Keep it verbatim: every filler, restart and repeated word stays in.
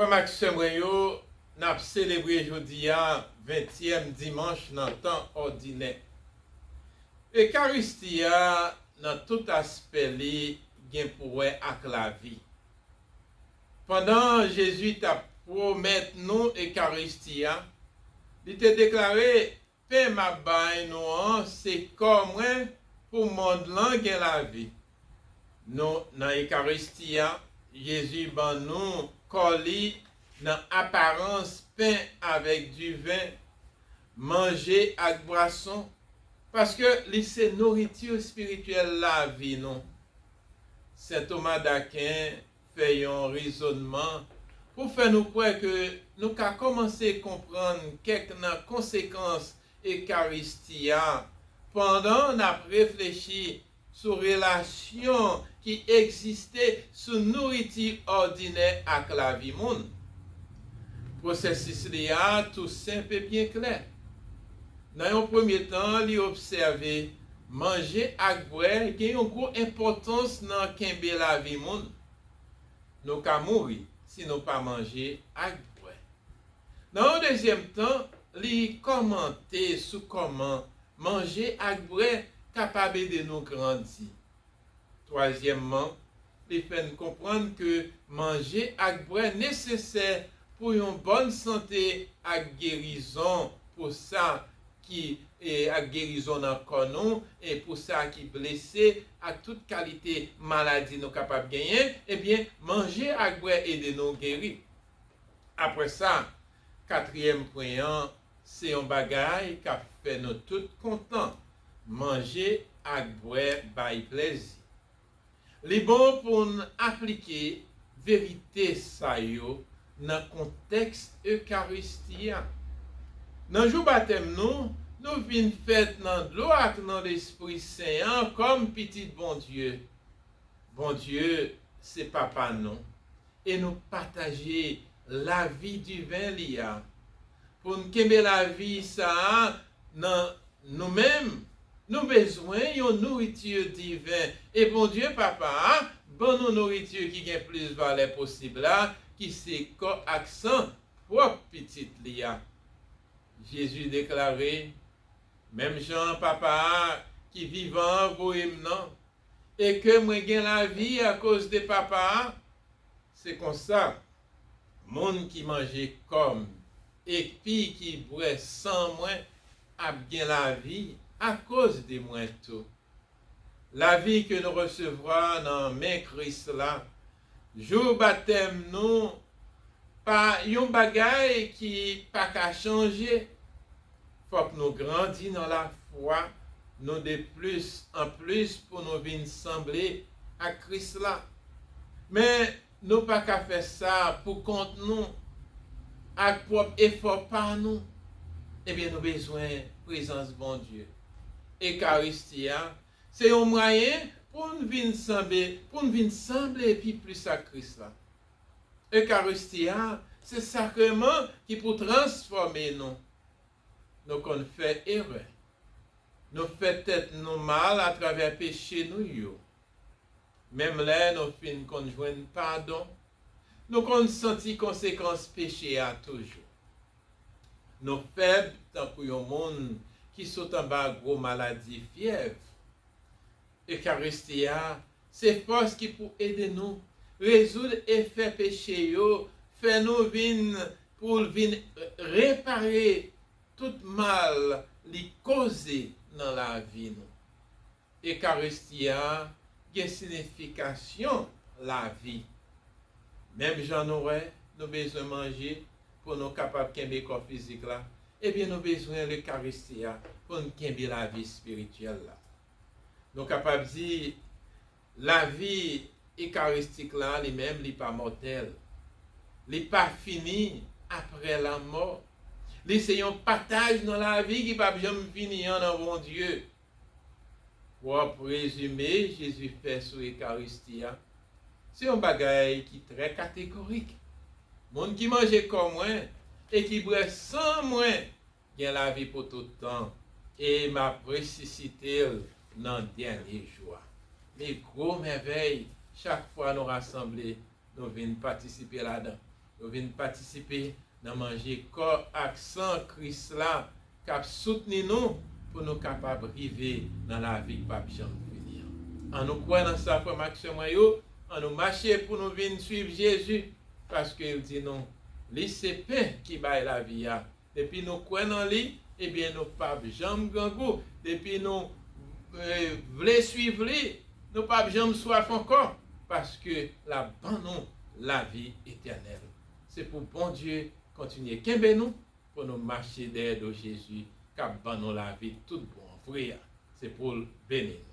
Frè m ak sè mwen yo, n ap selebre jodi a ventyèm dimanch nan tan òdinè. Ekaristi a, nan tout aspè li, gen pou wè ak lavi. Pandan Jezi t ap pwomèt nou Ekaristi a, li te deklare, pen m ap bay nou an se kò mwen pou mond lan gen lavi. Nou, nan Ekaristi a, Jezi ban nou kò li nan aparans pen avèk diven, manje ak bwason, paske li se nouriti espirityèl lavi nou. Sen Toma d'Aken fè yon rezònman pou fè nou kwè ke nou ka kòmanse konprann kèk nan konsekans Ekaristi a pandan n ap reflechi sou relasyon ki egziste sou nouriti òdinè ak lavi moun. Pwosesis li a tou senp e byen klè. Nan yon premye tan, li obsève manje ak bwè gen yon gwo enpòtans nan kenbe lavi moun. Nou ka mouri si nou pa manje ak bwè. Nan yon dezyèm tan, li kòmante sou kòman manje ak bwè kapab ede nou grandi. Twazyèmman, li fè n konprann ke manje ak bwè nesesè pou yon bòn sante ak gerizon pou sa ki e, ak gerizon nan kò nou, e pou sa ki blese, ak tout kalite maladi nou kapab genyen, ebyen, manje ak bwè ede nou geri. Apre sa, katriyèm pwen an, se yon bagay k ap fè nou tout kontan. Manje ak bwè bay plezi. Li bon pou n aplike verite sa yo nan kontèks Ekaristi a. Nan jou batèm nou, nou vin fèt nan dlo ak nan Lespri Sen an kòm pitit Bondye. Bondye se Papa nou, e nou pataje lavi diven li a. Pou n kenbe lavi sa a nan nou menm, nou bezwen yon nouriti diven, e Bondye Papa a ban nou nouriti ki gen plis valè posib la, ki se kò ak san pwòp Pitit li a. Jezi deklare, menm jan Papa a ki vivan an voye m nan, e ke mwen gen lavi akoz de Papa a, se konsa, moun ki manje kò m epi ki bwè san mwen ap gen lavi akoz de mwen tou. Lavi ke nou resevwa nan men Kris la, jou batèm nou, pa yon bagay ki pa ka chanje. Fòk nou grandi nan lafwa nou de plis an plis pou nou vin sanble ak Kris la. Men, nou pa ka fè sa pou kont nou, ak pwòp efò pa nou. Ebyen, nou bezwen prezans Bondye. Ekaristi a, se yon mwayen pou n vin sanble, pou n vin sanble pi plis ak Kris la. Ekaristi a, se sakreman ki pou transfòme nou. Nou konn fè erè. Nou fè tèt nou mal atravè peche nou yo. Menm lè nou fin konn jwenn padon, nou konn santi konsekans peche a toujou. Nou fèb tankou yon moun ki sot anba gwo maladi fyèv. Ekaristi a se fòs ki pou ede nou rezoud efè peche yo, fè nou vin, pou l vin repare tout mal li koze nan lavi nou. Ekaristi a gen siyifikasyon lavi. Menm jan nou wè, nou bezwen manje pou nou kapab kenbe kò fizik la, ebyen nou bezwen Lekaristi a pou n kenbe lavi espirityèl la. Nou kapab di, lavi ekaristik la, li menm, li pa mòtèl. Li pa fini apre lanmò. Li se yon pataj nan lavi ki p ap janm fini an nan Bondye. Pwòp rezime Jezi fè sou Ekaristi a, se yon bagay ki trè kategorik. Moun ki manje kò mwen e ki bwè san mwen gen lavi pou tout tan, e m ap resisite l nan dènye jou a. Men gwo mèvèy, chak fwa nou rasanble, nou vin patisipe ladan. yo vin patisipe nan manje kò ak san Kris la k ap soutni nou pou nou kapab rive nan lavi k p ap janm fini an. An nou kwè nan sa, frè m ak sè mwen yo, an nou mache pou nou vin swiv Jezi, paske l di nou, li se pen ki bay lavi a. Depi nou kwè nan li, ebyen nou p ap janm grangou. Depi nou eh, vle swiv li, nou p ap janm swaf ankò, paske l ap ban nou lavi etènèl. Se pou Bondye kontinye kenbe nou, pou nou mache dèyè do Jezi k ap ban nou lavi tout bon an vre a. Se pou l beni nou.